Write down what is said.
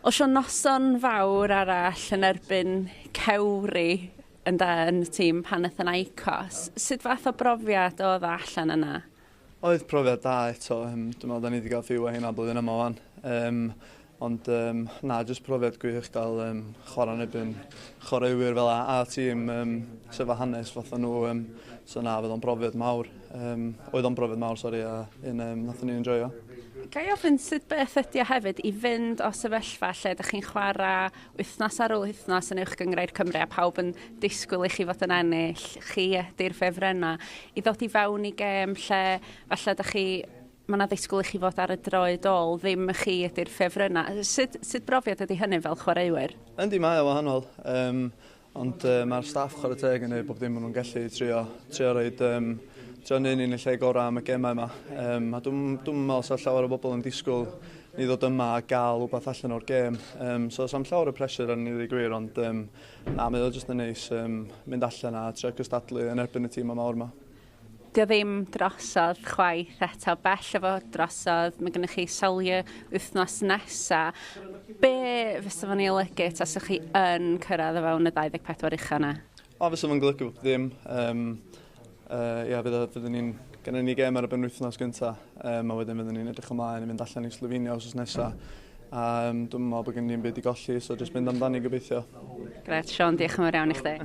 O Siôn, noson fawr arall yn erbyn cewri yn da yn y tîm Panathinaikos. Sut fath o brofiad oedd o allan yna? Oedd profiad da eto, dwi'n meddwl da ni wedi cael few o heina blwyddyn yma wan. Ond na, jyst profiad gwych gael chwarae yn erbyn chwaraewyr fel a tîm sef a hanes fath o nhw. So na, fydd o'n brofiad mawr. Oedd o'n brofiad mawr, sori, a un nathon ni'n enjoyo. Ga i ofyn sut beth ydy o hefyd i fynd o sefyllfa lle ydych chi'n chwarae wythnos ar ôl wythnos yn Uwch Gynghrair Cymru a pawb yn disgwyl i chi fod yn ennill, chi ydy'r ffefrynnau, i ddod i fewn i gêm lle falle ydych chi, mae yna ddisgwyl i chi fod ar y droed ôl, ddim chi ydy'r ffefrynnau. Sut brofiad ydy hynny fel chwaraewyr? Yndi, mae o wahanol. Ond mae'r staff chwarae teg yn gwneud bob dim maen nhw'n gallu trio, trio roed, trio neud ni'n y lle gorau am y gemau yma. A dwi'n dwi meddwl sa llawer o bobl yn disgwyl ni ddod yma a gael rhywbeth allan o'r gêm. So sa'm llawer o pressure arnon ni ddweud gwir, ond na, mae o jyst yn neis mynd allan a trio cystadlu yn erbyn y tîm mawr yma. Dio ddim drosodd chwaith eto, bell o fod drosodd, mae gennych chi Celje wythnos nesa. Be fysa fo'n ei olygu taswch chi yn cyrraedd o fewn y 24 ucha yna? O, fysa fo'n golygu bob dim. Ia, fyddwn ni'n gennym ni gêm ar y benwythnos gynta, a wedyn fyddwn ni'n edrych ymlaen i fynd allan i Slovenia wsos nesa. A dwi'n meddwl bod gen ni'n byd i golli, so jyst mynd amdani gobeithio. Gret, Siôn, diolch yn fawr iawn i chdi.